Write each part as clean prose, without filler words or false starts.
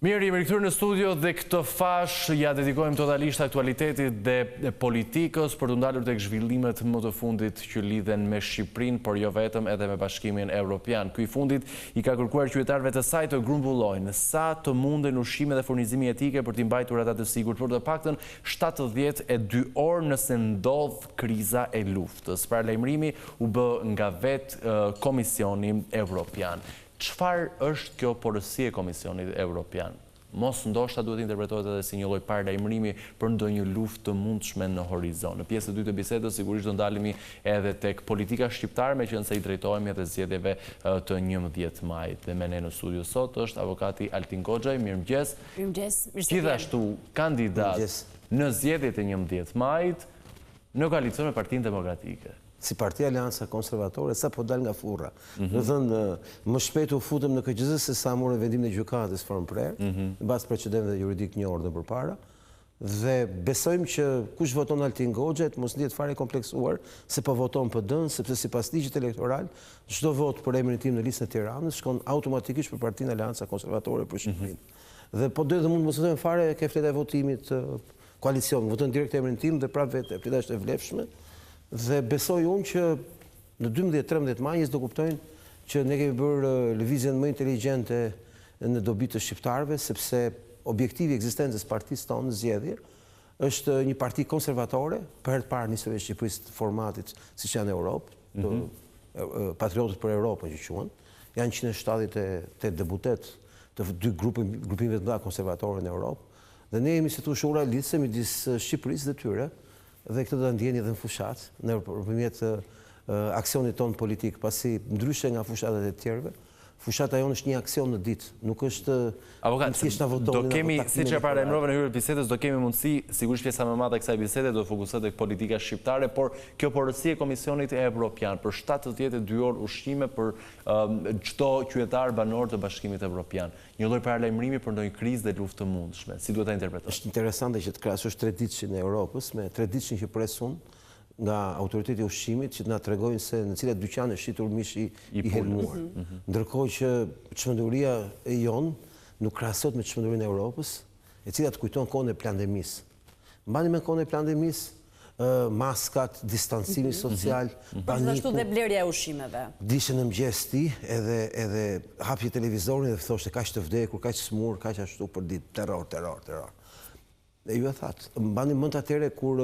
Mirë, jemi rikthyer në studio dhe këtë fashë ia dedikojmë totalisht aktualitetit dhe politikës për t'u ndalur tek zhvillimet më të fundit që lidhen me Shqipërinë, por jo vetëm edhe me Bashkimin Evropian. Ky i fundit i ka kërkuar qytetarëve të saj të grumbullojnë sa të munden ushqime dhe furnizime jetike për t'i mbajtur ata të sigurt për të paktën 72 orë nëse ndodh kriza e luftës. Paralajmërimi u bë nga vetë Komisioni Evropian. Çfarë është kjo porosi e Komisionit Evropian? Mos ndoshta duhet të interpretohet edhe si një lloj paralajmërimi për ndonjë luftë të mundshme në horizont. Në pjesën e dytë të bisedës sigurisht do ndalemi edhe tek politika shqiptare, meqenëse i drejtohemi edhe zgjedhjeve të 11 majit. Dhe me ne në studio sot është avokati Altin Goxhaj. Mirëmëngjes. Mirëmëngjes. Mirë se vjen. Gjithashtu kandidat në zgjedhjet e 11 majit në koalicion me Partinë Demokratike. Si Parti Aleanca Konservatore sapo dalë nga furra. Domethënë, më shpejt u futëm në KQZ se sa morëm vendimin e gjykatës formë prerë, në bazë precedentëve juridikë një orë dhe përpara. Dhe besojmë që kush voton Altin Goxhaj të mos ndihet fare i kompleksuar se po voton PD-n, sepse sipas ligjit elektoral, çdo votë për emrin tim në listën e Tiranës shkon automatikisht për Partinë Aleanca Konservatore për Shqipërinë. Dhe po do dhe mund të mos votojnë fare ke fleta e votimit koalicion, votojnë direkt emrin tim dhe prapë vetë, fleta është e vlefshme. Dhe besoj unë që në 12-13 maj njerëzit do kuptojnë që ne kemi bërë lëvizjen më inteligjente në dobi të shqiptarëve, sepse objektivi i ekzistencës partisë tonë në zgjedhje është një parti konservatore, për herë të parë në historinë e Shqipërisë të formatit siç janë në Europë, të mhm. patriotët për Europën që quhen, janë 178 deputetë të dy grupimeve të mëdha konservatore në Europë, dhe ne jemi si thuash ura lidhëse midis Shqipërisë dhe tyre, Dhe këtë do ta ndjeni edhe në fushatë, nëpërmjet aksionit tonë politik, pasi ndryshe nga fushatat e të tjerëve, fushata jonë është një aksion në ditë, nuk është Avokat, thjesht na votoni, do kemi, siç e paralajmërova në hyrje të bisedës, do kemi mundësi, sigurisht pjesa më e madhe e kësaj bisede do të fokusohet tek politika shqiptare, por kjo porosi e Komisionit Evropian për 72 orë ushqime për çdo qytetar banor të Bashkimit Evropian. Një lloj paralajmërimi për ndonjë krizë dhe luftë të mundshme. Si duhet ta interpretojmë? Është interesante që të krahasosh treditëshin e Europës me treditëshin që pres unë nga Autoriteti i Ushqimit që të na tregojnë se në cilat dyqane është shitur mishi i helmuar. Mhm. Ndërkohë që çmenduria e jonë nuk krahasohet me çmendurinë e Europës, e cila të kujton kohën e pandemisë. Mbani mend kohën e pandemisë, maskat, distancimi mhm. social, mhm. paniku. Gjithashtu dhe blerja e ushqimeve. Dilje në mëngjes ti, edhe edhe hapje televizorin dhe thoshte kaq të vdekur, kaq sëmurë, kaq ashtu për ditë, terror, terror, terror. Dhe ju e thatë, mbani mend atëherë kur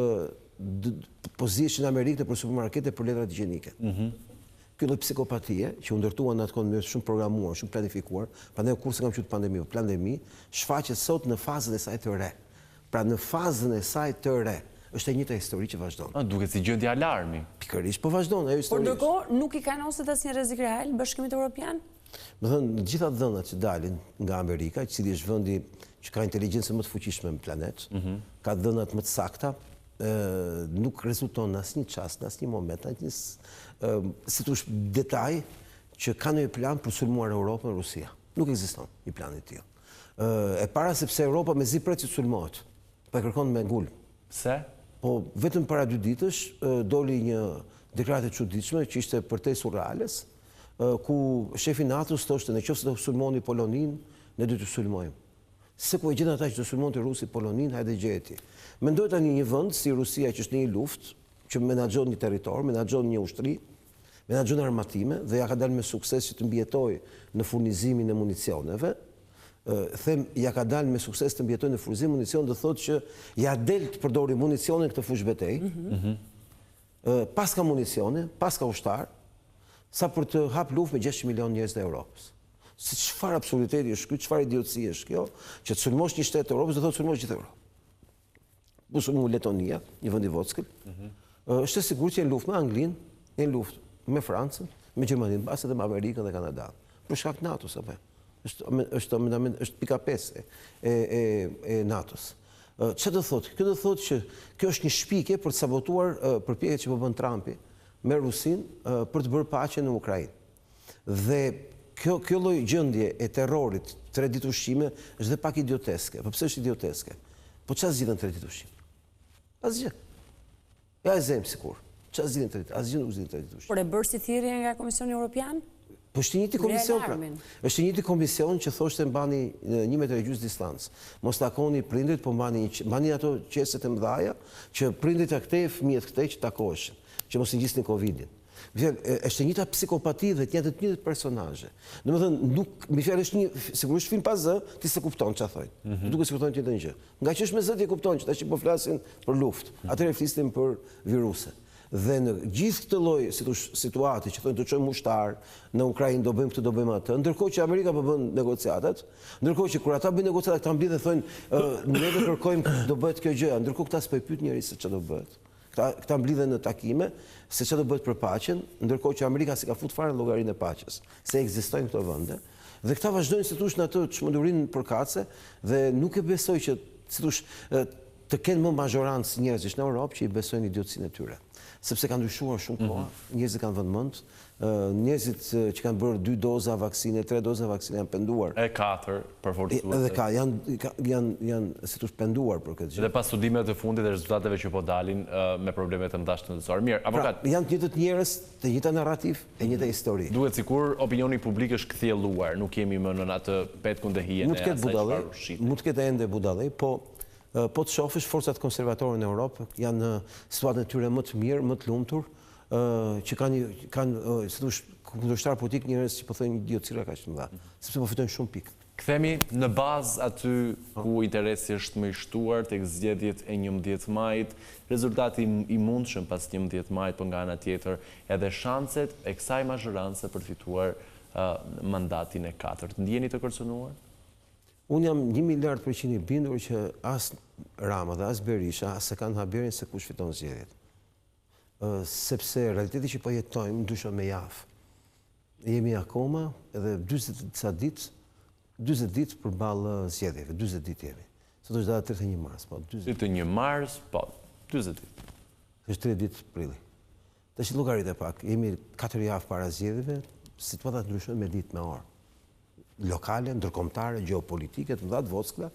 po ziheshin në Amerikë nëpër supermarkete për letrat higjienike. Mm Ky lloj psikopatie që u ndërtua në atë kohë në mënyrë shumë programuar, shumë planifikuar, prandaj kurrë s'e kam quajtur pandemi, po plandemi, shfaqet sot në fazën e saj të re. Pra në fazën e saj të re. Është e njëjta histori që vazhdon. Ë, duket si gjendje alarmi. Pikërisht, po vazhdon ajo histori. Por ndërkohë nuk i kanoset asnjë rrezik real Bashkimit Evropian? Domethënë, të gjitha të dhënat që dalin nga Amerika, i cili është vendi që ka inteligjencën më të fuqishme në planet, mhm. ka të dhënat më të sakta, nuk rezulton në asnjë çast, në asnjë moment, në asnjë si thuash detaj që ka ndonjë plan për sulmuar Europën Rusia. Nuk ekziston një plan i tillë. E para sepse Europa mezi pret që të sulmohet. Po e kërkon me ngulm. Pse? Po vetëm para dy ditësh doli një deklaratë e çuditshme që ishte përtej surreales, ku shefi i NATO-s thoshte në qoftë se do sulmoni Poloninë, ne do t'ju sulmojmë. Se ku e gjetën ata që do sulmonte Rusi Poloninë, hajde gjeje ti. Mendoj tani një vend si Rusia që është në një luftë, që menaxhon një territor, menaxhon një ushtri, menaxhon armatime dhe ia ka dalë me sukses që të mbijetojë në furnizimin e municioneve, them ia ka dalë me sukses të mbijetojë në furnizimin e municioneve, do thotë që ia del të përdori municione në këtë fushëbetejë. Mm -hmm. Paska municione, paska ushtarë, sa për të hap luftë me 600 milionë njerëz të Europës. Se çfarë absurditeti është ky, çfarë idiotësie është kjo, që të sulmosh një shtet të Europës, do thotë sulmosh gjithë Europën. U sulmu Letonia, një vend i vockël. Mhm. Është e sigurt që në luftë me Anglinë, në luftë me Francën, me Gjermaninë, mbase edhe me Amerikën dhe Kanadanë. Për shkak të NATO-s apo. Është është amendament është pika 5 e e e NATO-s. Çfarë do thotë? Kjo do thotë që kjo është një shpikje për të sabotuar përpjekjet që po bën Trumpi me Rusinë për të bërë paqe në Ukrainë. Dhe kjo kjo lloj gjendje e terrorit, tre ditë ushqime, është dhe pak idioteske. Po pse është idioteske? Po çfarë zgjidhen tre ditë ushqime? Asgjë. Ja e zëmë sikur. Çfarë zgjidhen tre ditë? Asgjë nuk zgjidhen tre ditë ushqime. Por e bërë si thirrje nga Komisioni Evropian? Po është i njëjti komision pra. Është i njëjti komision që thoshte mbani një metër e gjysmë distancë. Mos takoni prindërit, po mbani mbani ato qeset e mëdhaja që prindërit këtej, fëmijët këtej që takoheshin, që mos i ngjisnin Covidin. Me fjalë, është e njëjta psikopati dhe të njëjtat të njëjtat personazhe. Domethënë, nuk, me fjalë është një, sigurisht film pa zë, ti s'e kupton çfarë thonë. Mm -hmm. Duket sikur thonë të njëjtën gjë. Ngaqë është me zë ti e kupton që tash po flasin për luftë. Atëherë flisnin për viruse. Dhe në gjithë këtë lloj si thosh situate që thonë do çojmë ushtarë në Ukrainë, do bëjmë këtë, do bëjmë atë, ndërkohë që Amerika po bën negociatat, ndërkohë që kur ata bëjnë negociatat, këta mblidhen thonë ne do kërkojmë do bëhet kjo gjëja, ndërkohë këta s'po i pyet njeri se çfarë do bëhet. Këta këta mblidhen në takime se çfarë do bëhet për paqen, ndërkohë që Amerika s'i ka fut fare në llogarinë e paqes, se ekzistojnë këto vende. Dhe këta vazhdojnë si thosh në atë çmendurinë përkatëse dhe nuk e besoj që si thosh të kenë më mazhorancë njerëzish në Europë që i besojnë idiotësinë e tyre. Sepse ka ndryshuar shumë koha, mhm. njerëzit kanë vënë mend, njerëzit që kanë bërë dy doza vaksine, tre doza vaksine janë penduar. E katër, përforcuese. Edhe ka, janë, janë, janë, si thosh, penduar për këtë gjë. Dhe pas studimeve të fundit dhe rezultateve që po dalin me probleme të mëdha shëndetësore. Mirë, pra, avokat. Pra, janë të njëjtët njerëz, të njëjta narrativë, e njëjta histori. Duket sikur opinioni publik është kthjelluar, nuk jemi më nën atë petkun dhe hijen e asaj çfarë u shitej. Mund të ketë ende budallej, po Po të shofësh, forcat konservatore në Europë janë në situatën e tyre më të mirë, më të lumtur, që kanë kanë, si thosh, kundërshtar politik njerëz që po thonë idiotësira kaq të mëdha, sepse po fitojnë shumë pikë. Kthehemi në bazë aty ku interesi është më i shtuar tek zgjedhjet e 11 majit, rezultati i mundshëm pas 11 majit, po nga ana tjetër edhe shanset e kësaj mazhorance për të fituar mandatin e katërt. Ndiheni të kërcënuar? Unë jam një miliard për qind i bindur që as Rama dhe as Berisha as e kanë haberin se kush fiton zgjedhjet. Sepse realiteti që po jetojmë ndryshon me javë. Jemi akoma edhe 40 e ca ditë, 40 ditë përballë zgjedhjeve, 40 ditë jemi. Sot është data 31 mars, po 40. 31 mars, po, 40 ditë. Është 30 ditë prilli. Tash llogarite pak, jemi 4 javë para zgjedhjeve, situatat ndryshojnë me ditë, me orë. Lokale, ndërkombëtare, gjeopolitike, të mëdha të vockla,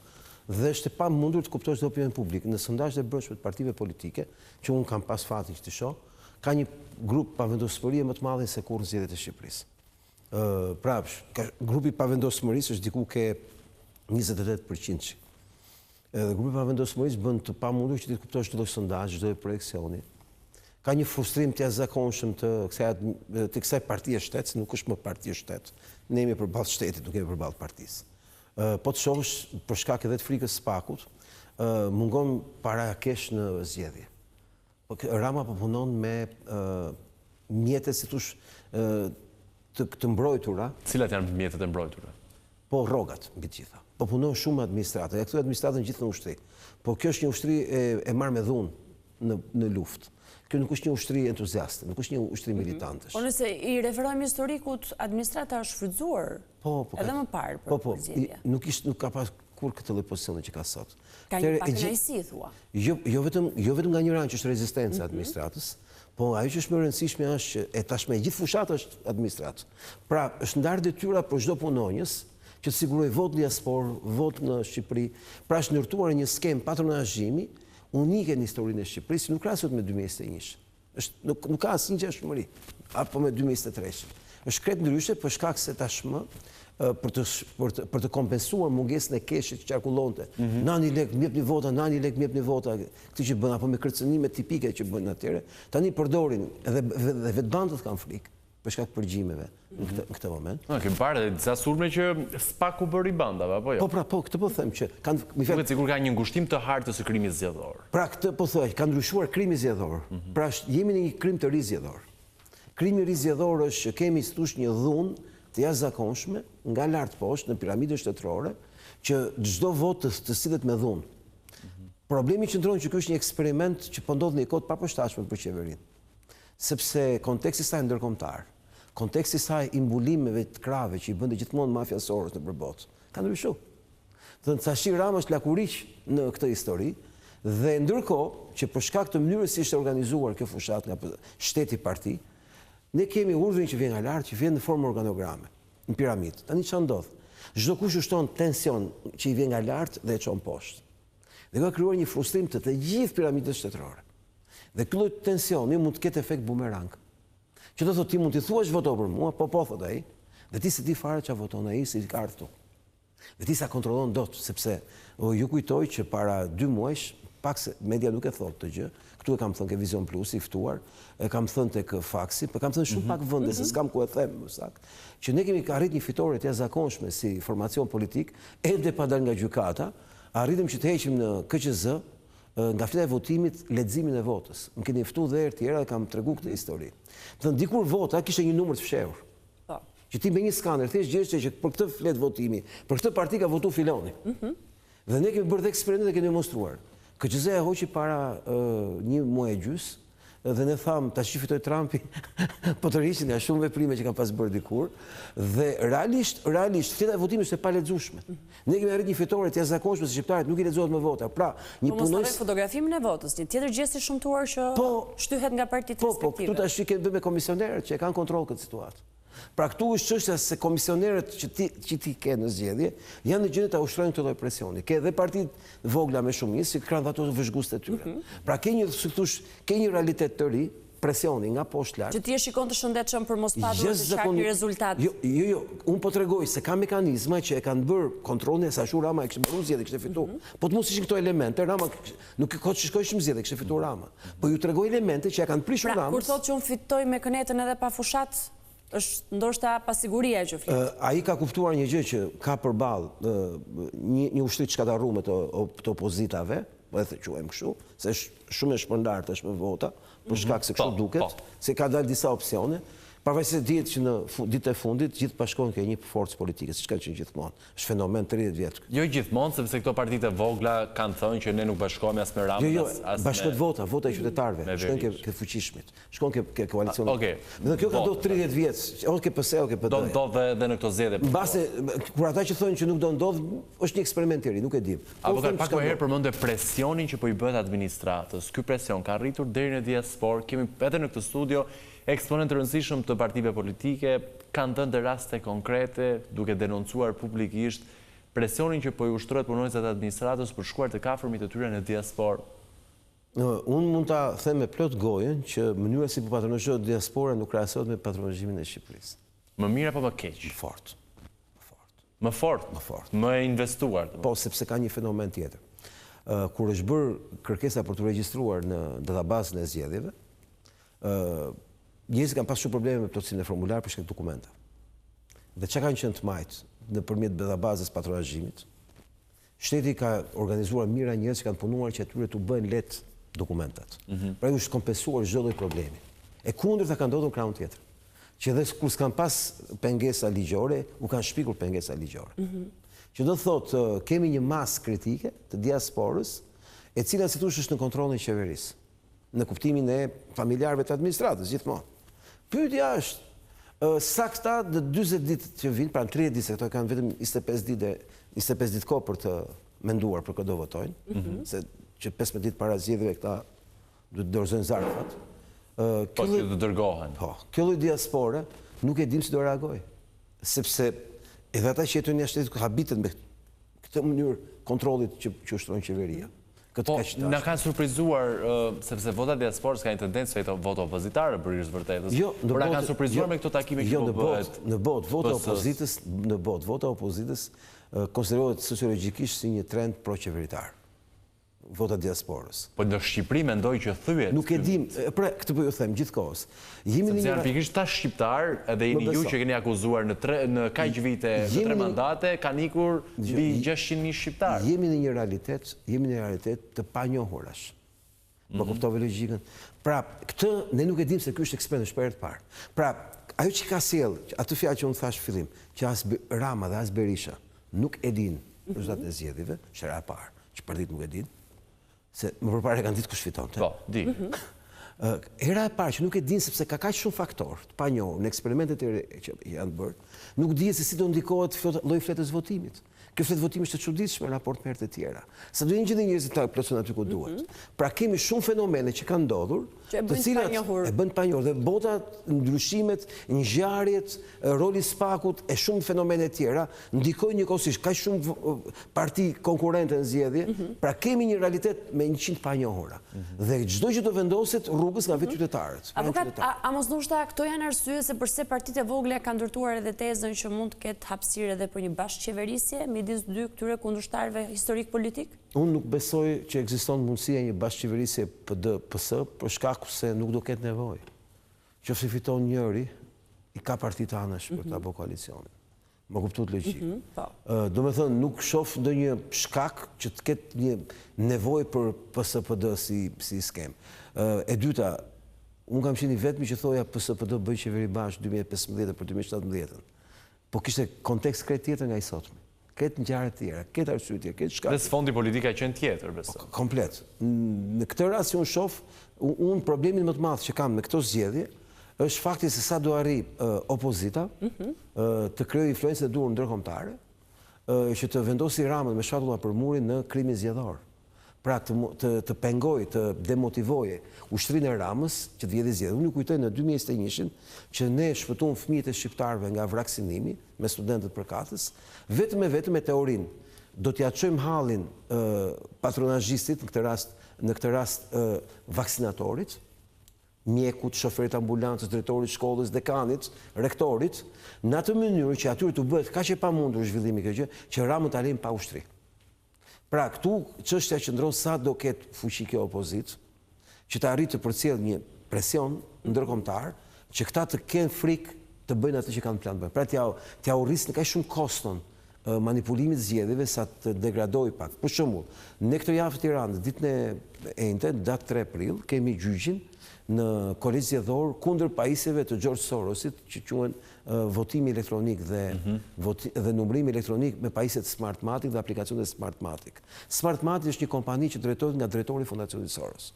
dhe është e pamundur të kuptosh dhe opinionin publik. Në sondazhet e brendshme të partive politike, që unë kam pas fatin që t'i shoh, ka një grup pavendosmërie më të madhe se kurrë në zgjedhjet e Shqipërisë. Pra, grupi i pavendosmërisë është diku ke 28%. Edhe grupi i pavendosmërisë bën të pamundur që ti të kuptosh çdo lloj sondazhi, çdo lloj projeksioni. Ka një frustrim të jashtëzakonshëm të kësaj të kësaj partie shtet, se nuk është më partie shtet. Ne jemi përballë shtetit, nuk jemi përballë partisë. Po të shohësh për shkak edhe të frikës së SPAK-ut, mungon paraja kesh në zgjedhje. Po Rama po punon me mjete si thosh të të mbrojtura. Cilat janë mjetet e mbrojtura? Po rrogat mbi të gjitha. Po punon shumë me administratën. Ja këtu administratën gjithë në ushtri. Po kjo është një ushtri e, e marrë me dhunë në në luftë. Kjo nuk është një ushtri entuziaste, nuk është një ushtri mhm. militantësh. Po nëse i referohemi historikut, administrata është shfrytëzuar po, po, edhe më parë për po, po, zgjedhje. Nuk ishte nuk ka pas kurrë këtë lloj pozicioni që ka sot. Ka një pakënaqësi thua. Jo, jo vetëm jo vetëm nga njëra anë që është rezistenca e mhm. administratës, po ajo që është më e rëndësishme është që e tashmë e gjithë fushata është administratë. Pra, është ndarë detyra për çdo punonjës që të sigurojë votë në diasporë, votë në Shqipëri. Pra është ndërtuar një skemë patronazhimi unike në historinë e Shqipërisë, nuk krahasohet me 2021. Është nuk nuk ka asnjë ngjashmëri apo me 2023. Është krejt ndryshe për shkak se tashmë për të për të për të kompensuar mungesën e keshit që qarkullonte. Mm -hmm. Nani lek, më jepni vota, nani lek, më jepni vota, këtë që bën apo me kërcënime tipike që bën atëherë, tani përdorin edhe dhe vetë bandat kanë frikë për shkak të përgjimeve në këtë në këtë moment. Na kemi parë edhe disa sulme që SPAK-u bëri bandave apo jo? Po pra, po, këtë po them që kanë më fal. Duket sikur ka një ngushtim të hartës së krimit zgjedhor. Pra këtë po thoj, ka ndryshuar krimi zgjedhor. Mm -hmm. Pra jemi në një krim të ri zgjedhor. Krimi i ri zgjedhor është që kemi si thosh një dhunë të jashtëzakonshme nga lart poshtë në piramidën shtetërore që çdo votë të, të sillet me dhunë. Mm -hmm. Problemi qëndron që ky është një eksperiment që po ndodh në një kohë të papërshtatshme për qeverinë. Sepse konteksti i saj ndërkombëtar, konteksti i saj i mbulimeve të krahëve që i bënte gjithmonë mafia Soros nëpër botë, ka ndryshu. Do të thënë tashi Rama është lakuriq në këtë histori dhe ndërkohë që për shkak të mënyrës si është organizuar kjo fushatë nga shteti parti, ne kemi urdhrin që vjen nga lart, që vjen në formë organograme, në piramidë. Tani çfarë ndodh? Çdokush ushtron tension që i vjen nga lart dhe e çon poshtë. Dhe ka krijuar një frustrim të të gjithë piramidës shtetërore. Dhe ky lloj tensioni mund të ketë efekt bumerang. Që do thotë ti mund t'i thuash voto për mua, po po thotë ai. Dhe ti s'e di fare ça voton ai, si ka ardhur këtu. Dhe ti s'e kontrollon dot, sepse ju kujtoj që para dy muajsh, pak se media nuk e thotë këtë gjë, këtu e kam thënë ke Vizion Plus i ftuar, e kam thënë tek Faksi, po kam thënë shumë mhm. pak vende, se mhm. s'kam ku e them më saktë, që ne kemi arrit një fitore të jashtëzakonshme si formacion politik, ende pa dalë nga gjykata, arritëm që të heqim në KQZ nga fleta e votimit leximin e votës. Më keni ftu dhe herë tjera dhe kam tregu këtë histori. Thënë, dikur vota kishte një numër të fshehur. Po. Që ti me një skaner thjesht gjeje që për këtë fletë votimi, për këtë parti ka votu filoni. Mhm. Dhe ne kemi bërë dhe eksperiment dhe kemi demonstruar. KQZ e hoqi para një muaj e gjys, dhe ne thamë, tash që fitoi Trumpi, po tërhiqen nga shumë veprime që kanë pas bërë dikur, dhe realisht, realisht, fleta e votimit është e palexueshme. Mhm. Ne kemi arrit një fitore të jashtëzakonshme se shqiptarit nuk i lexohet më vota. Pra, një po punonjës fotografimin e votës, një tjetër gjest i shëmtuar që po, shtyhet nga partitë po, po, respektive. Po, këtu tash kemi të bëjmë me komisionerët që e kanë kontroll këtë situatë. Pra këtu është çështja se komisionerët që ti që ti ke në zgjedhje janë në gjendje ta ushtrojnë këtë lloj presioni. Ke edhe partitë e vogla me shumicë që kanë ato vëzhguesit e tyre. Mm -hmm. Pra ke një, si thuash, ke një realitet të ri, presioni nga poshtë lart. Që ti e shikon të shëndetshëm për mos patur të qartë një rezultat. Jo, jo, jo, unë po tregoj se ka mekanizma që e kanë bërë kontrollin e sa shu Rama e kishte bërë zgjedhje, kishte fitu. Mm -hmm. Po të mos ishin këto elemente, Rama nuk ka të shkojë shumë zgjedhje, kishte fitu Rama. Po ju tregoj elemente që e kanë prishur pra, Ramës. Pra, kur thotë që unë fitoj me kënetën edhe pa fushatë, është ndoshta pasiguria që flet. Ai ka kuptuar një gjë që ka përballë një një ushtri të shkatërruar të të opozitave, po e quajmë kështu, se është shumë e shpërndarë tashmë vota, për mhm. shkak se kështu po, duket, po. se ka dalë disa opsione, pavarësisht se dihet që në ditët e fundit gjithë bashkohen ke një forcë politike, siç kanë qenë gjithmonë. Është fenomen 30 vjet. Jo gjithmonë, sepse këto partitë e vogla kanë thënë që ne nuk bashkohemi as me Ramën, jo, jo, as me Bashkohet vota, vota e qytetarëve, shkojnë ke ke fuqishmit, shkon ke ke koalicioni. Okej. Dhe kjo ka ndodhur 30 vjet, o ke PS, o ke PD. Do ndodhë edhe në këto zgjedhje. Po. Mbase kur ata që thonë që nuk do ndodhë, është një eksperiment i ri, nuk e dim. Po Avokat, pak më herët përmende presionin që po i bëhet administratës. Ky presion ka arritur deri në diasporë, kemi edhe në këtë studio Eksponentë të rëndësishëm të partive politike kanë dhënë dhe raste konkrete, duke denoncuar publikisht presionin që po i ushtrohet punonjësve të administratës për të shkuar tek të afërmit e tyre në diasporë. Unë mund ta them me plot gojën që mënyra si po patronazhohet diaspora nuk krahasohet me patronazhimin e Shqipërisë. Më mirë apo më keq? Më fort. Më fort. Më fort? Më fort. Më e investuar. Po, sepse ka një fenomen tjetër. Kur është bërë kërkesa për t'u regjistruar në databazën e zgjedhjeve, njerëzit kanë pas shumë probleme me plotësimin e formularëve për shkak dokumenteve. Dhe çka kanë qenë të majtë nëpërmjet databazës patronazhimit, shteti ka organizuar mijëra njerëz që kanë punuar që atyre t'u bëhen lehtë dokumentat. Mm -hmm. Pra ju është kompensuar çdo lloj problemi. E kundërta ka ndodhur në krahun tjetër. Që edhe kur s'kan pas pengesa ligjore, u kanë shpikur pengesa ligjore. Mm -hmm. Që do thotë, kemi një masë kritike të diasporës, e cila si thuash është në kontrollin e qeverisë. në kuptimin e familjarëve të administratës, gjithmonë. Pyetja është, sa këta në 40 ditë që vijnë, pra në 30 ditë, se këto kanë vetëm 25 ditë dhe 25 ditë kohë për të menduar për kë do votojnë, mm -hmm. se që 15 ditë para zgjedhjeve këta do të dorëzojnë zarfat. Po, që të dërgohen. Po, kjo lloj diaspore nuk e dim si do reagojë, sepse edhe ata që jetojnë jashtë shtetit habiten me këtë mënyrë kontrollit që, që ushtron qeveria. Këtë po, na kanë surprizuar, sepse vota e diasporës ka një tendencë të jetë vota opozitare për hir të vërtetës. Jo, në botë, na kanë surprizuar jo, me këto takime jo, që po bëhet. Në botë, vota e opozitës, në botë, vota e opozitës konsiderohet sociologjikisht si një trend pro-qeveritar. Vota e diasporës. Po në Shqipëri mendoj që thyhet. Nuk e dim, pra këtë po ju them gjithkohës. Jemi në një janë pikërisht këta shqiptarë, edhe jeni ju që keni akuzuar në tre në kaq vite, në tre mandate, kanë ikur mbi 600.000 shqiptarë. Jemi në një realitet, jemi në një realitet të panjohurash. Më mhm. kuptove logjikën? Pra, këtë ne nuk e dim se ky është eksperiment, është për herë të parë. Pra, ajo që ka sjell, atë fjalë që unë thashë në fillim, që as Rama dhe as Berisha nuk e dinë mhm. rezultatin e zgjedhjeve, është hera e parë, që partitë nuk e dinë. Se më përpara e kanë ditë kush fitonte. Po, di. Mhm. Hera e parë që nuk e dinë sepse ka kaq shumë faktorë të panjohur në eksperimentet e që janë bërë, nuk dihet se si do ndikohet lloji i fletës votimit. Kjo fletë votimi është e çuditshme në raport me herët e tjera. Sa do jenë gjithë njerëzit ta plotësojnë aty ku duhet. Mhm. Pra kemi shumë fenomene që kanë ndodhur. Që e të bëjnë të cilat panjohur. e bëjnë të panjohur dhe bota, ndryshimet, ngjarjet, roli i SPAK-ut e shumë fenomene tjera ndikojnë njëkohësisht kaq shumë parti konkurrente në zgjedhje, pra kemi një realitet me 100 të panjohura. Dhe çdo gjë do vendoset rrugës nga vetë qytetarët. nga Avokat, qytetarët. a, a mos ndoshta këto janë arsye se përse partitë e vogla kanë ndërtuar edhe tezën që mund të ketë hapësirë edhe për një bashkëqeverisje midis dy këtyre kundërshtarëve historik politik? Unë nuk besoj që ekziston mundësia e një bashkëqeverisje PD-PS për shkak se nuk do ketë nevojë. Qofse fiton njëri, i ka partitë anash për ta bërë koalicionin. Më kuptuat logjikën. Po. Do me thënë, nuk shof ndonjë shkak që të ketë një nevojë për PSPD si, si skemë. E dyta, unë kam qenë i vetmi që thoja PSPD bëj qeveri bashkë 2015 për 2017. Po kishte kontekst krejt tjetër nga i sotmi. Krejt ngjarje të tjera, krejt arsye tjera, krejt shkak. Dhe sfondi politik ka qenë tjetër, besoj. Komplet. Në këtë rast që unë shof, unë problemin më të madh që kam me këto zgjedhje është fakti se sa do arri opozita të krijojë influencën e duhur ndërkombëtare, që të vendosi Ramën me shpatulla për murin në krimin zgjedhor. Pra të, të, të pengojë, të demotivojë ushtrinë e Ramës që të vjedhë zgjedhjet. Unë ju kujtoj në 2021-shin që ne shpëtuam fëmijët e shqiptarëve nga vaksinimi me studentët përkatës, vetëm e vetëm me teorinë. Do t'ja çojmë hallin patronazhistit, në këtë rast, në këtë rast vaksinatorit, mjekut, shoferit ambulancës, drejtorit shkollës, dekanit, rektorit, në atë mënyrë që atyre t'u bëhet kaq e pamundur zhvillimi kjo gjë, që Ramën ta lejmë pa ushtri. Pra, këtu çështja qëndron sa do ketë fuqi kjo opozitë, që të arrijë të përcjell një presion ndërkombëtar, që këta të kenë frikë të bëjnë atë që kanë plan të bëjnë. Pra t'ja t'ja u rrisin kaq shumë koston manipulimit zgjedhjeve sa të degradojë pak. Për shembull, ne këtë javë të Tiranë, ditën e enjte, datë 3 prill, kemi gjyqin në kolegj zgjedhor kundër pajisjeve të George Sorosit, që quhen votimi elektronik dhe voti, dhe numërimi elektronik me pajisjet Smartmatic dhe aplikacionet Smartmatic. Smartmatic është një kompani që drejtohet nga drejtori i Fondacionit Soros.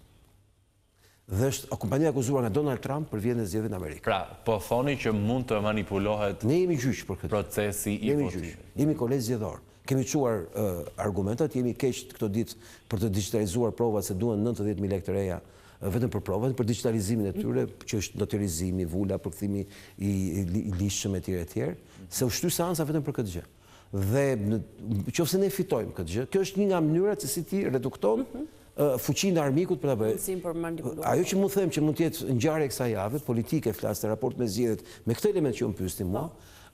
Dhe është kompania akuzuar nga Donald Trump për vjedhjen e zgjedhjeve në Amerikë. Pra, po thoni që mund të manipulohet Ne jemi gjyq për këtë. procesi i Jemi votimit. gjyq. Jemi kolegj zgjedhor. Kemi çuar argumentat, jemi keq këto ditë për të digitalizuar provat se duhen 90.000 lekë të reja vetëm për provat, për digitalizimin e tyre, që është notarizimi, vula, përkthimi i, i, i ligjshëm etj etj, se u shty seanca vetëm për këtë gjë. Dhe në qofse ne fitojmë këtë gjë, kjo është një nga mënyrat se si ti redukton fuqinë e armikut për ta bërë. Mundësinë për manipuluar. Ajo që mund them që mund të jetë ngjarje kësaj jave, politike flas në raport me zgjedhjet, me këtë element që ju më pyesni mua,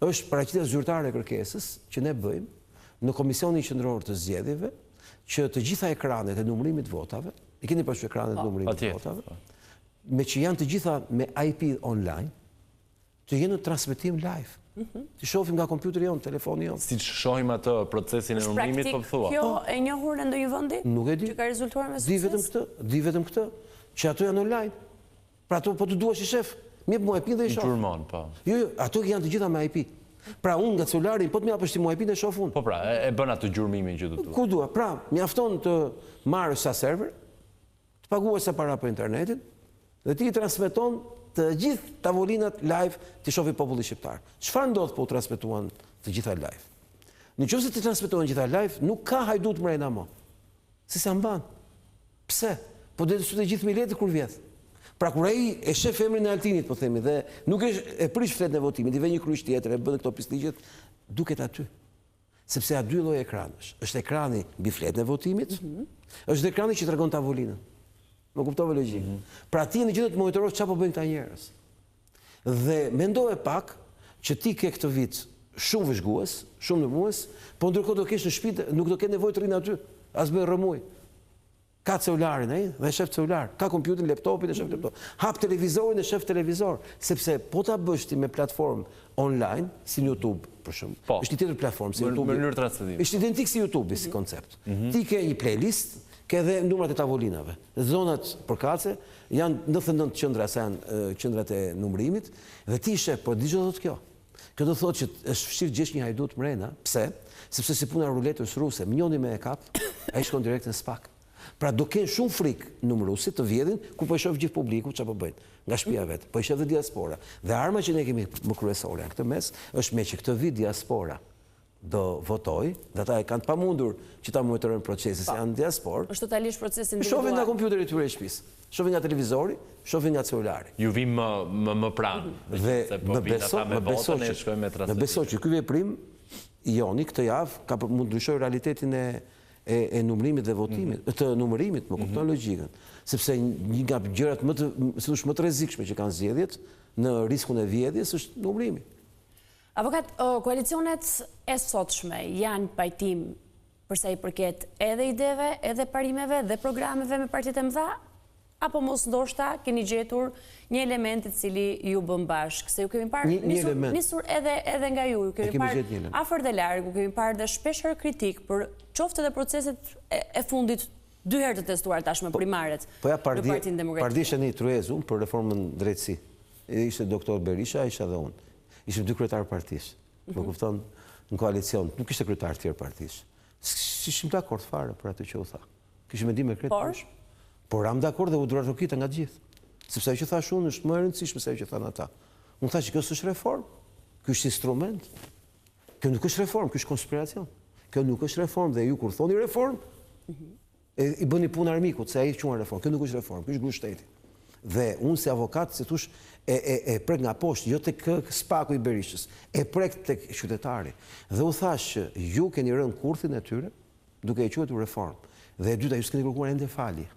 është paraqitja zyrtare e kërkesës që ne bëjmë në Komisionin Qendror të Zgjedhjeve, që të gjitha ekranet e numërimit votave, i keni parasysh ekranet e numërimit Patjetër, votave, po. me që janë të gjitha me IP online, të jenë në transmetim live. Të shohim nga kompjuteri jon, telefoni jon. Si që shohim atë procesin e Është numërimit, po praktik thua. kjo e njohur në ndonjë vendi? Nuk e di. Që ka rezultuar me Di sukses? vetëm këtë, di vetëm këtë, që ato janë online. Pra ato po të duash i shef, më jep mua IP dhe i I shoh. gjurmon, po. Jo, jo, ato janë të gjitha me IP. Pra unë nga celularin, po të më japësh ti mua IP-n e shoh unë. Po pra, e, e bën atë gjurmimin që do të Ku dua? Pra, mjafton të marrësh sa server, të paguash sa para për internetin dhe ti i transmeton të gjithë tavolinat live të shohë populli shqiptar. Çfarë ndodh po u transmetuan të gjitha live? Në qoftë se ti transmetohen gjitha live, nuk ka hajdut mrena mo. Si sa mban? Pse? Po dhe sytë e gjithë miletit kur vjedh. Pra kur ai e shef emrin e Altinit, po themi, dhe nuk e, e prish fletën e votimit, i vë një kryq tjetër, e bën këto pisliqet, duket aty. Sepse ja dy lloje ekranesh. Është ekrani mbi fletën e votimit, është dhe ekrani që tregon tavolinën. Më kuptove logjikën. Pra ti në gjendje të monitorosh çfarë po bëjnë këta njerëz. Dhe mendoje pak që ti ke këtë vit shumë vëzhgues, shumë numërues, po ndërkohë do kesh në shtëpi, nuk do ketë nevojë të rrinë aty, as bëjnë rrëmuj. Ka celularin ai dhe shef celular, ka kompjuterin, laptopin e shef laptop. Hap televizorin e shef televizor, sepse po ta bësh ti me platformë online, si në YouTube për shembull. Po. Është një tjetër platformë si Në YouTube. mënyrë transmetimi. Është identik si YouTube si koncept. Ti ke një playlist, ke edhe numrat e tavolinave. Zonat përkatëse janë 99 qendra sa janë e, qendrat e numërimit dhe ti sheh, po di ç'do thotë kjo. Kjo do thotë që është vështirë gjesh një hajdut mrena. Pse? Sepse si puna e ruletës ruse, njoni me e kap, ai shkon direkt në SPAK. Pra do kenë shumë frikë numëruesit të vjedhin ku po e shoh gjithë publiku çfarë po bëjnë nga shtëpia vet, po i sheh dhe diaspora. Dhe arma që ne kemi më kryesore në këtë mes është me që këtë vit diaspora. do votojë, dhe ata e kanë të pamundur që ta monitorojnë procesin, se po. janë në diasporë. Është totalisht proces individual. Shohin nga kompjuteri i tyre i shtëpisë, shohin nga televizori, shohin nga celulari. Ju vijmë më më më pranë. Dhe po më beso, më beso që më beso që ky veprim i joni këtë javë ka për mund të ndryshojë realitetin e e, e numrimit dhe votimit, mm -hmm. të numërimit, më kupton mm -hmm. logjikën. Sepse një nga gjërat më të, si thush, më të rrezikshme që kanë zgjedhjet në riskun e vjedhjes është numërimi. Avokat, koalicionet e sotshme janë pajtim për sa i përket edhe ideve, edhe parimeve dhe programeve me partitë e mëdha, apo mos ndoshta keni gjetur një element i cili ju bën bashkë, se ju kemi parë nisur, nisur edhe edhe nga ju, ju kemi parë afër dhe larg, ju kemi parë dhe shpeshherë kritikë për qoftë edhe proceset e, e fundit dy herë të testuar tashmë po, primaret po ja, në Partinë Demokratike. Pardje isha në një tryezë unë për reformën në drejtësi. Ishte doktor Berisha, isha dhe unë. Ishim dy kryetarë partish. Më mhm. kupton në koalicion, nuk ishte kryetar të tjerë partish. S'ishim dakord fare për atë që u tha. Kishim mendime krejt të ndryshme. Por ramë dakord dhe u duartrokita nga të gjithë. Sepse ajo që thashë unë është më e rëndësishme se ajo që thanë ata. Unë thashë që kjo s'është reformë. Ky është instrument. Kjo nuk është reformë, ky është konspiracion. Kjo nuk është reformë dhe ju kur thoni reformë, e, i bëni punë armikut, se ai e quan reformë. Kjo nuk është reformë, ky është grusht shteti. Dhe unë si avokat, si thush, e, e, e prek nga poshtë, jo tek SPAK-u i Berishës, e prek tek qytetari. Dhe u thashë që ju keni rënë kurthin e tyre, duke e quajtur reformë. Dhe e dyta, ju s'keni kërkuar ende falje.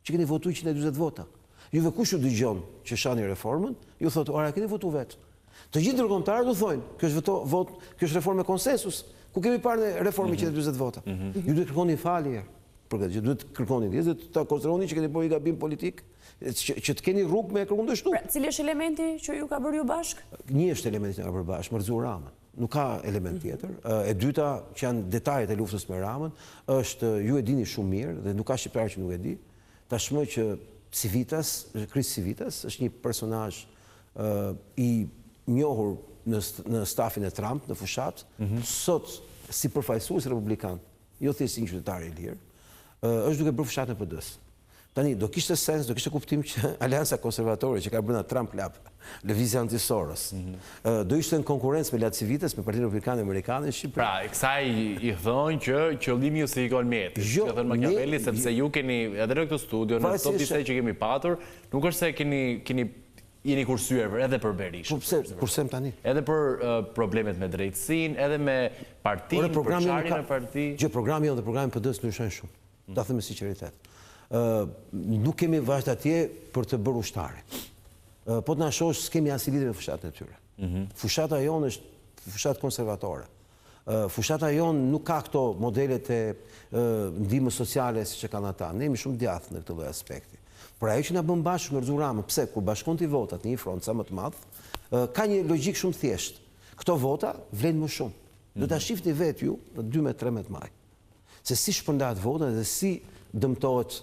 Që keni votu 140 vota. Juve kush ju dëgjon që shani reformën, ju thotë, ora keni votu vetë. Të gjithë ndërkombëtarët u thonë, kjo është voto, vot, kjo është reformë me konsensus. Ku kemi parë ne reformë me 140 vota? Mm -hmm. Ju duhet kërkoni falje për këtë gjë, duhet kërkoni ndjesë dhe ta konsideroni që keni bërë një gabim politik, që, që të keni rrugë me kundërshtu. Pra, cili është elementi që ju ka bërë ju bashkë? Një është elementi që ka bërë bashkë, me rrëzu Ramën. Nuk ka element mhm. tjetër. E dyta, që janë detajet e luftës me Ramën, është ju e dini shumë mirë dhe nuk ka shqiptar që nuk e di. Tashmë që Civitas, Chris Civitas është një personazh i njohur në në stafin e Trump në fushatë, mm -hmm. sot si përfaqësues republikan, jo thjesht si një qytetar i lirë, është duke bërë fushatën e PD-së. Tani, do kishte sens, do kishte kuptim që Aleanca Konservatore që ka brenda Trump Lab, lëvizja anti-Soros, mm -hmm. do ishte në konkurrencë me LaCivitas, me Partinë Republikane Amerikane në Shqipëri. Pra, kësaj i thonë që qëllimi justifikon mjetet, jo, që thonë Machiavelli, sepse ju keni edhe në këtë studio, në këto bisedë që kemi patur, nuk është se keni, keni jeni kursyer edhe për Berishën. Po pse, kursem tani? Edhe për problemet me drejtësinë, edhe me partinë, për çarjen në parti. Gjë, programi jonë dhe programi i PD-së ndryshojnë shumë. Ta them me sinqeritet. Nuk kemi vajt atje për të bërë ushtari. Po të na shohësh, s'kemi asnjë lidhje me fushatën e tyre. Mhm. Fushata jonë është fushatë konservatore. Fushata jonë nuk ka këto modelet e ndihmës sociale siç e kanë ata. Ne jemi shumë djathtë në këtë lloj aspekti. Por ajo që na bën bashkë me rrëzu Ramën, pse kur bashkon ti votat në një front sa më të madh, ka një logjikë shumë thjeshtë. Këto vota vlejnë më shumë. Do ta mhm. shihni vetë ju në 12-13 maj. Se si shpërndahet vota dhe si dëmtohet,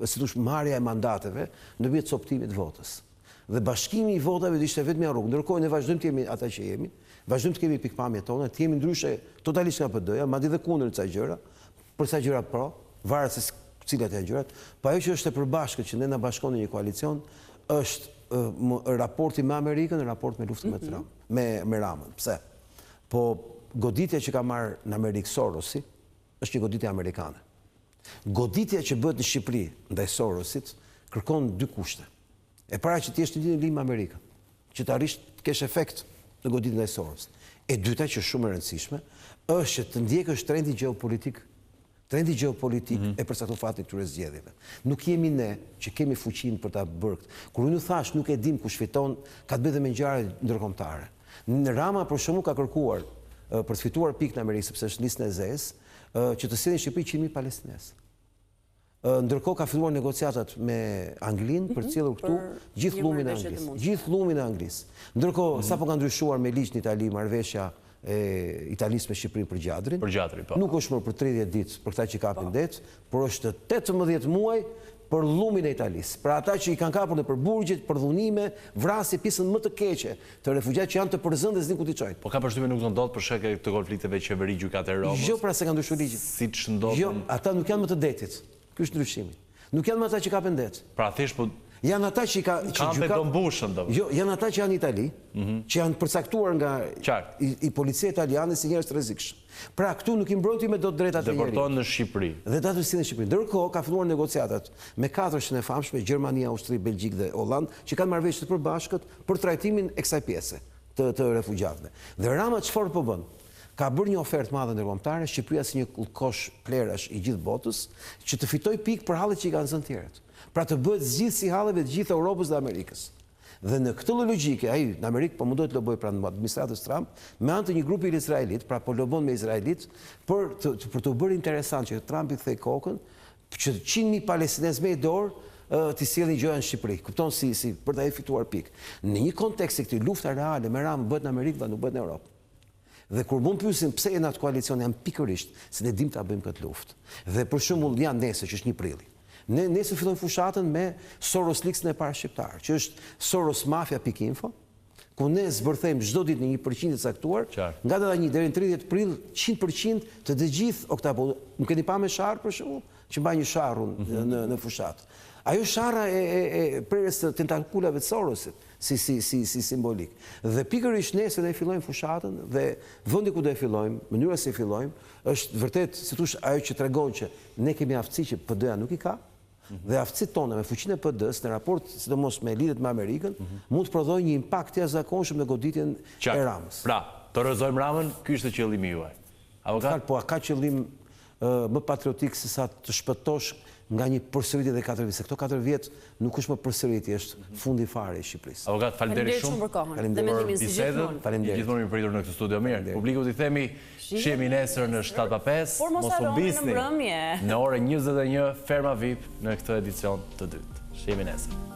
si thush, marrja e mandateve nëpërmjet copëtimit të votës. Dhe bashkimi i votave do ishte e vetmja rrugë. Ndërkohë ne vazhdojmë të jemi ata që jemi, vazhdojmë të kemi pikëpamjet tona, të jemi ndryshe totalisht nga PD-ja, madje dhe kundër në ca gjëra, për ca gjëra pro, varet se cilat janë gjërat, po ajo që është e përbashkët që ne na bashkon në një koalicion është raporti me Amerikën, raport me luftën me mhm. Trump, me me Ramën. Pse? Po goditja që ka marrë në Amerikë Sorosi është një goditje amerikane. Goditja që bëhet në Shqipëri ndaj Sorosit kërkon dy kushte. E para që të jesh në linjë me Amerikën, që të arrish të kesh efekt në goditjen ndaj Sorosit. E dyta që është shumë e rëndësishme, është që të ndjekësh trendin gjeopolitik. Trendi gjeopolitik mm -hmm. e përcakton fatin e këtyre zgjedhjeve. Nuk jemi ne që kemi fuqinë për ta bërë këtë. Kur unë thash nuk e dim kush fiton, ka të bëjë dhe me ngjarje ndërkombëtare. Rama për shembull ka kërkuar për të fituar pikë në Amerikë sepse është në listën e zezë, që të sjellin në Shqipëri 100.000 palestinezë. Ndërkohë ka filluar negociatat me Anglinë për të mhm, sjellur këtu gjithë llumin e Anglisë, gjithë llumin e Anglisë. Ndërkohë mhm. sapo ka ndryshuar me ligj në Itali marrëveshja e Italisë me Shqipërinë për Gjadrin. Për Gjadrin, po. Nuk është më për 30 ditë për këta që kapin po. det, por është 18 muaj për llumin e Italisë, për ata që i kanë kapur nëpër burgje, për dhunime, vrasje, pjesën më të keqe të refugjatëve që janë të përzënë dhe s'dinë ku t'i çojnë. Po kam përshtypjen nuk do ndodhë për shkak të konflikteve qeveri-gjykatë e Romës. Jo, pra se ka ndryshuar ligji. Siç ndodhën. Jo, ata nuk janë më të detit. Ky është ndryshimi. Nuk janë më ata që kapen det. Pra thjesht po. Janë ata që i ka që gjykat do mbushen do. Jo, janë ata që janë në Itali, mhm. që janë përcaktuar nga Qartë. i, i policia italiane si njerëz të rrezikshëm. Pra këtu nuk i mbron ti me dot drejtat e njeriut. Deportohen në Shqipëri. Dhe ata të sillen në Shqipëri. Ndërkohë ka filluar negociatat me katërshen e famshme Gjermani, Austri, Belgjikë dhe Hollandë, që kanë marrëveshje të përbashkët për trajtimin e kësaj pjese të të refugjatëve. Dhe Rama çfarë po bën? Ka bërë një ofertë të madhe ndërkombëtare, Shqipëria si një kosh plehrash i gjithë botës, që të fitojë pikë për hallet që i kanë zënë tjerët. Pra të bëhet zgjidhësi i halleve të gjithë Europës dhe Amerikës. Dhe në këtë lloj logjike, ai në Amerikë po mundohet të lobojë pranë administratës Trump me anë të një grupi izraelit, pra po lobon me izraelit për të për t'u bërë interesant që Trumpi të kthejë kokën, që 100.000 palestinezë me dorë t'i sjellin gjoja në Shqipëri. Kupton si si për ta fituar pikë. Në një kontekst si këtij lufta reale me Ramën bëhet në Amerikë dhe nuk bëhet në Europë. Dhe kur mu më pyesin pse je në atë koalicion jam pikërisht se ne dimë ta bëjmë këtë luftë. Dhe për shembull ja nesër që është 1 prilli. Ne nesër fillojmë fushatën me Soros Leaks-in e parë shqiptar, që është sorosmafia.info, ku ne zbërthejmë çdo ditë në një përqindje të caktuar, nga data 1 deri në 30 prill, 100% të të gjithë oktapodëve. Më keni pa me sharrë për shembull, që mbaj një sharrë unë mhm. në në fushatë. Ajo sharra e e e prerjes së tentakulave të Sorosit, si si si si simbolik. Dhe pikërisht nesër ne fillojmë fushatën dhe vendi ku do e fillojmë, mënyra si e fillojmë, është vërtet, si thosh, ajo që tregon që ne kemi aftësi që PD-ja nuk i ka, mhm. dhe aftësitë tona me fuqinë e PD-së në raport sidomos me lidhjet me Amerikën, mhm. mund të prodhojë një impakt të jashtëzakonshëm në goditjen e Ramës. Pra, të rrëzojmë Ramën, ky ishte qëllimi juaj. Avokat? Po a ka qëllim më patriotik se sa të shpëtosh nga një përsëritje dhe 4 vjet, se këto 4 vjet nuk është më përsëritje, është fundi fare i Shqipërisë. Avokat, faleminderit shumë për kohën dhe mendimin si gjithmonë. Faleminderit. Gjithmonë mirëpritur në këtë studio. Mirë, publikut i themi shihemi nesër në 7 pa 5, por mos harroni në mbrëmje. Në orën 21 Ferma VIP në këtë edicion të dytë. Shihemi nesër.